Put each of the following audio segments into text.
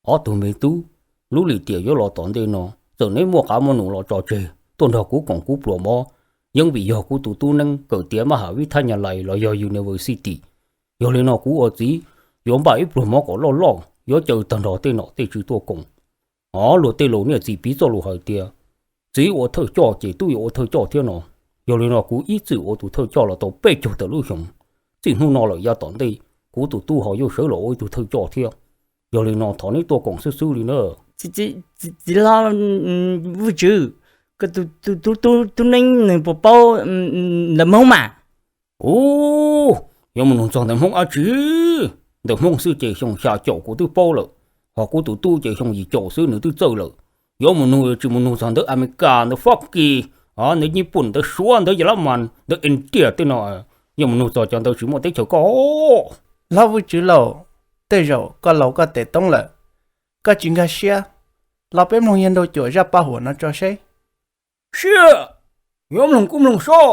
Ob tug me tub, lub lim tiam yuav los tom ntej no, txawm neb muaj qav muaj num los tso tseg tuaj nrog kuv koom kuv pluas mov, yeej vim yog kuv tus tub Neeb kawm tiav mab ham vib thab nyas lais los yog university. Yog li no kuv ua txiv yuav npaj ib pluag mov kom loj loj, yuav caw tag nrho tej nom tej tswv tuaj koom. Luag tej laus niaj txiv piv txoj lus hais tias, txiv ua thawj coj ces tub yuav ua thawj coj thiab no. Yog li no kuv ib txwm ua tus thawj coj los tau peb caug tawm lub xyoos, txij hnub no lawm yav tom ntej, kuv tus tub ho yuav sawv los ua ib tug thawj coj thiab. Yog li no thov neb tuaj koom xwb xwb li na. Txiv hlob Vwj Tswv, tub Neeb nws puas paub ntawv Hmoob mas? Ub, yuav mus nug txog ntawv Hmoob dab tsi? Ntawv Hmoob xwb ces xyoo xya caum kuv twb paub lawm, ho kuv tus tub ces xyoo yim caum xwb nws twb txawj lawm. Yuav mus nug tsis mus nug txog ntawv Amelikas, ntawv Fab Kis, ntawv Nyij Pooj, ntawv Suav, ntawv Yas Lab Mas, ntawv India tej no, yuav mus nug txog cov ntawv tsis muaj teb chaws koj. Hlob Vwj Tswv Laus, tej zaum koj laus koj tes toob lawm, koj tsis nkag siab, los peb mloog yawg nraug cuam zaj paj huam no tso seb. Siab, yuav mloog kuj mloog soj.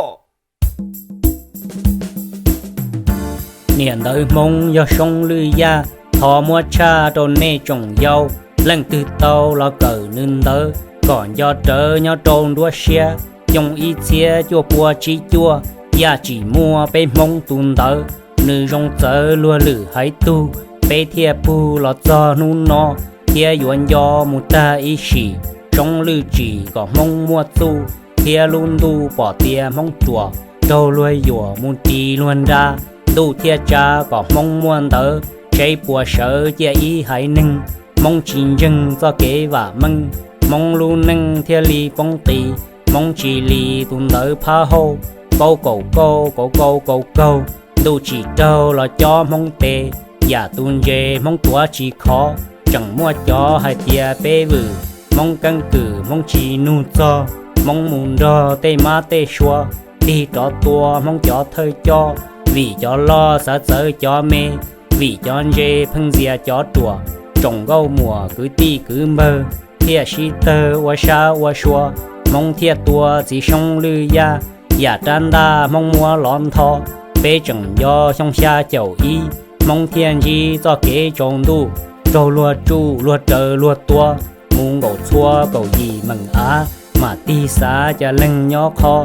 Niam ntawv Hmoob yog Soob Lwj Yaj, thov muab tshaj rau nej tsoom yau. Leej twg tau los kawm nws ntawv, kom nco rawv nyob rau nruab siab. Xyoo ib txhiab cuaj pua tsib cuaj, Yaj tsim muaj peb Hmoob tus ntawv. Nws zoo txawv luag lwm haiv tug, peb thiaj pug los txog hnub no, thiab yuav nco mus tag ib sim. Soob Lwj tsim kom Hmoob muaj txuj, thiab lub ntuj pom tias Hmoob ruam, raug luag yuam mus ris luag nra. Ntuj thiaj tsa kom Hmoob muaj ntawv, seb puas sawv ciaj ib haiv neeg. Hmoob tsis ntseeg txoj kev vam meej, Hmoob lub neej thiaj li poob qis. Hmoob tsis li tus ntawv phab hauj, kaub kaum kauj kaub kaub kaub kaug. Ntuj tsis raug los cob Hmoob tes, yam tus ntses Hmoob tuav tsis khov. Tseem muaj cov hais tias peb vwm, Hmoob keeb kwm Hmoob tsis nug txog. Hmoob mus nrog tej mab tej sua, tig rov tua Hmoob cov thawj coj. Vim cov loj xav txawv cov me, vim cov ntse pheej ntxias cov ruam. Tsoom nkauj muam kwv tij kwv npawg, thiaj sib tawg ua sab ua sua. Hmoob thiaj tua txiv Soob Lwj Yaj, yam rab ntaj Hmoob muab lov ntho. Peb tseem nco xyoo xya caum ib, Hmoob thiaj ntsib txoj kev tsaus ntuj, raug luag tsuj luag raws luag tua. Mus nkaum txhua kaum yim meem av, mam tig xav cas leeg nyob qho,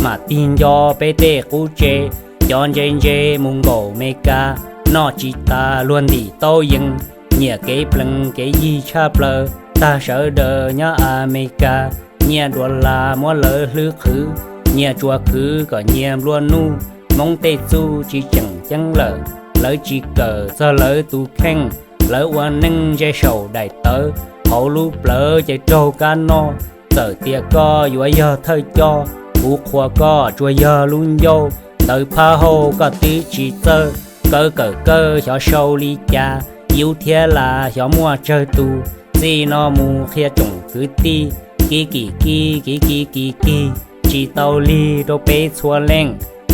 mam tig nco peb tej qub tse. Cov ntse ntse mus nkaum Mes Kas, noj tsis tas luag ntim taub yees. Nyiam kev plees kev yig tshaj plaws, tag sawv daws nyob Amelikas. Nyiaj dua las muab lawv hlwb qhwv, nyias tsuas khwv kom nyias nplua nuj. Hmoob tej txuj tsis tseem ceeb lawm, lawv tsis kawm txog lawv tus kheej. Lawv ua neej ze saum daim tawv, hauv lub plawv ces raug kab noj. Txawm tias koj yuav yog thawj coj, kuv qhuas koj tsuas yog lub ncauj. Ntawv phab hauj koj twb tsis txawj, kawg kawm kawg xyov sau li cas. Yub thiab las xyov muaj tsawg tus, txij no mus qhia tsoom kwv tij. Kib kis kib kis kis kis kis, tsis tau lig rau peb txhua leej.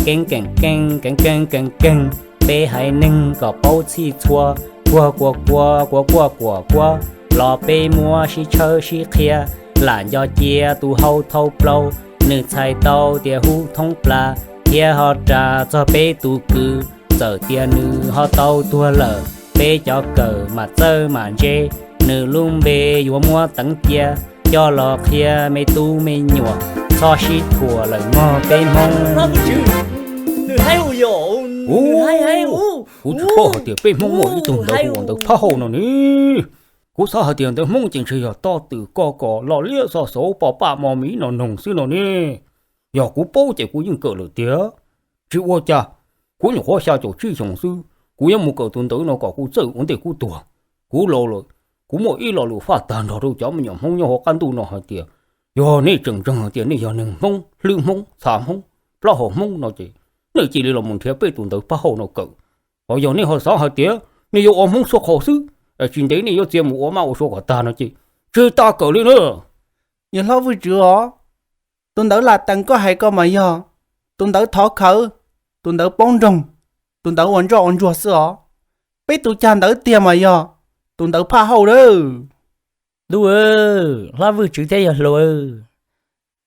Keeb keem keej keeb keeb keeb keeg, peb haiv neeg kom paub txhij txhua. Kuag kua kua kuav kuaj kuam kuab, los peb muab sib tshawb sib qhia. Lam nco cia tus hau thau plaub, nws txhais tau tias hub thoob plas, thiab ho ras txog peb tus kwv. Txawm tias nws ho tau tuag lawm, peb cov kawm mam txawj mam ntse. Nws lub npe yuav muab teev cia, coj los qhia me tub me nyuam. Txhob sib thuam lawm mog peb Hmoob. Kuv tsis paub hais tias peb Hmoob muaj ib tug ntawv hu ua ntawv phab hauj no ne. Kuv xav hais tias ntawv Hmoob ces ntshe yog toj twm koj kom loj liab xoj xauv poj paj mo miv no noog xwb no ne. Yog kuv paub ces kuv yeej kawm lawm tiag. Tsis ua cas, kuv nyuam qhuav xya caum tsib xyoos xwb, kuv yuav mus kawm tus ntawv no kom kuv txawj ua ntej kuv tuag. Kuv laus lawm, kuv muaj ib lo lus faj tag nrho rau cov me nyuam Hmoob nyob hauv qab ntuj no hais tias, yog nej tseem ntseeg hais tias nej yog neeg Hmoob, hlwb Hmoob, txha Hmoob, plaub hau Hmoob no ces nej cia li los mus nrhiav peb tus ntawv phab hauj no kawm. Ho yog nej ho xav hais tias nej yuav ua Hmoob xuab qhau xwb, es tsis ntev nej yuav txia mus ua maj ua suav kom tag no ces tseg tas kawm li na. Yawg hlob Vwj Tswv os, tus ntawv Latees koj hais ko mas yog tus ntawv thov khawv, tus ntawv poob nroog, tus ntawv ua ntsoj ua ntsuag xwb os. Peb tus cag ntawv tiag mas yog tus ntawv phaj hauj lawm. Ntuj, hlob Vwj Tswv thiab yawg hluas,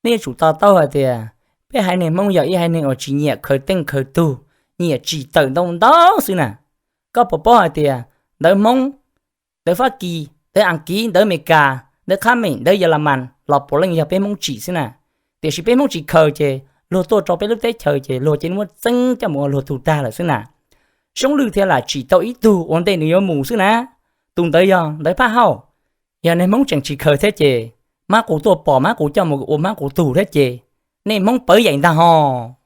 nej yuav tsum to taub hais tias peb haiv neeg Hmoob yog ib haiv neeg uas tsis nyiam khaws teej khaws tug, nyiam tsim tawm ntau ntau xwb na. Koj puas paub hais tias ntawv Hmoob, ntawv Fab Kis, ntawv Askiv, ntawv Amelikas, ntawv Qhab Meem, ntawv Yelamas los puav leej yog peb Hmoob tsim xwb na. Tiam sis peb Hmoob tsis khaws ces luag tuaj rau peb lub teb chaws ces luag cia muab txeeb coj mus ua luag tug tag lawm xwb na. Soob Lwj thiaj lam tsim tau ib tug ua ntej nws yuav mus xwb na. Tus ntawd yog ntawv Phaj Hauj. Yog nej Hmoob tseem tsis khaws thiab ces mab qus tuaj pom mab qus coj mus ua mab qus tug thiab ces nej Hmoob pawv yaim ntag hos.